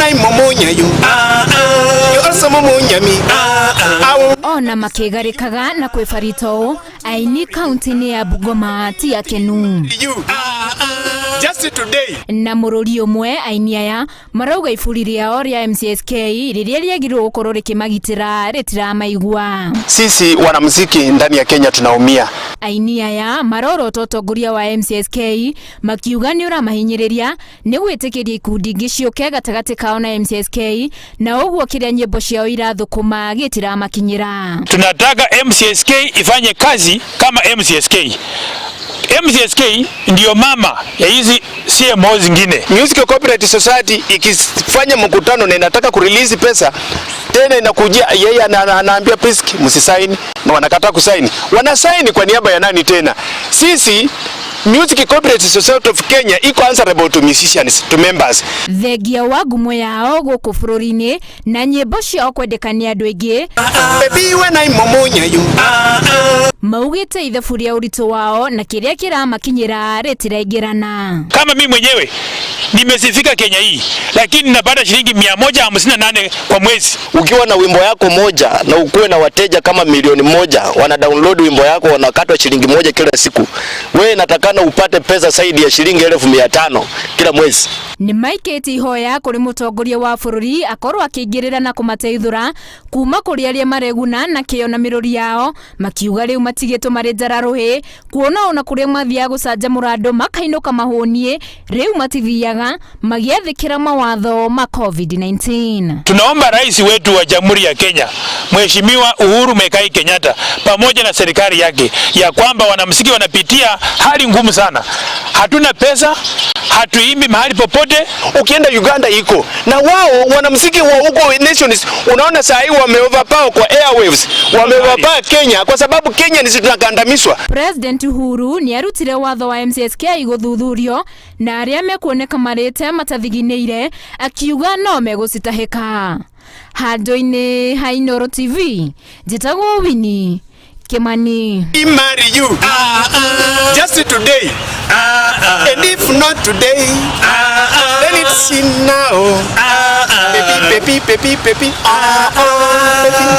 I mumunya you. You also mumunya me. Ona makĩgarĩkaga na kwĩbarita ũũ, aini kaunti-inĩ ya Bungoma ti akenu. You. Just today. Na mũrũri ũmwe aini aya marauga iburi rĩao rĩa MCSK rĩrĩa rĩagĩrĩirwo gũkorwo rĩkĩmagitĩra rĩtiramaigua. Sisi wanamuziki ndani ya Kenya tunaumia. Aini aya marorota ũtongoria wa MCSK makiuga nĩ ũramahinyĩrĩria nĩ gwĩtĩkĩria ikundi ingĩ ciũke gatagatĩ kao na MCSK, na ũguo kĩrĩa nyĩmbo ciao irathũkũma gĩtiramakinyĩra. Tunataka MCSK ifanye kazi kama MCSK. MCSK ndiyo mama ya hizi CMO zingine. Music Copyright Society ikifanya mkutano na inataka kurelease pesa tena, inakujia yeye anaambia Prisk msisaini, na wanakataa kusaini. Wanasaini kwa niaba ya nani tena? Sisi Music Copyright Society of Kenya iko answerable to musicians, to members. Thengia wa ngumo yao gũkũ bũrũri-inĩ na nyĩmbo ciao kwendeka nĩ andũ aingĩ, Baby when I mumunya you. Maugĩte ithabu rĩa ũritũ wao na kĩrĩa kĩramakinyĩra rĩtiraingĩrana. Kama mimi mwenyewe nimesifika Kenya hii, lakini napata shilingi 158 kwa mwezi. Ukiwa na wimbo yako moja na ukuwe na wateja kama 1 milioni wana download wimbo yako, wanakatwa shilingi 1 kila siku, wewe natakana upate pesa zaidi ya shilingi 500,000 kila mwezi. Nĩ maikĩtie ihoya kũrĩ mũtongoria wa bũrũri akorwo akĩingĩrĩra na kũmateithũra kuma kũrĩ arĩa mareguna na kĩo na mĩrũri yao, makiuga rĩu matigĩtwo marĩ njara rũhĩ, kuona ona kũrĩa mathiaga gũcanjamũra andũ makainũka mahũniĩ, rĩu matithiaga magĩathĩkĩra mawatho ma COVID-19. Tunaomba rais wetu wa Jamhuri ya Kenya, Mheshimiwa Uhuru Muigai Kenyatta, pamoja na serikali yake, ya kwamba wanamuziki wanapitia hali ngumu sana. Hatuna pesa, hatuimbi mahali popote. Ukienda Uganda iko na wao wanamuziki wa huko nations, unaona saa hii wame overpower kwa airwaves, wame overpower Kenya kwa sababu Kenya ni tunakandamizwa. President Uhuru nĩ arutire watho wa MCSK gũthuthurio na arĩa mekuoneka marĩte matathiginĩire, akiuga no megũcitahĩka. Handũ-inĩ ha Inooro TV, njĩtagwo Winnie Kimani. I marry you just today, and if not today, then it's now. Baby, baby, baby, baby, baby.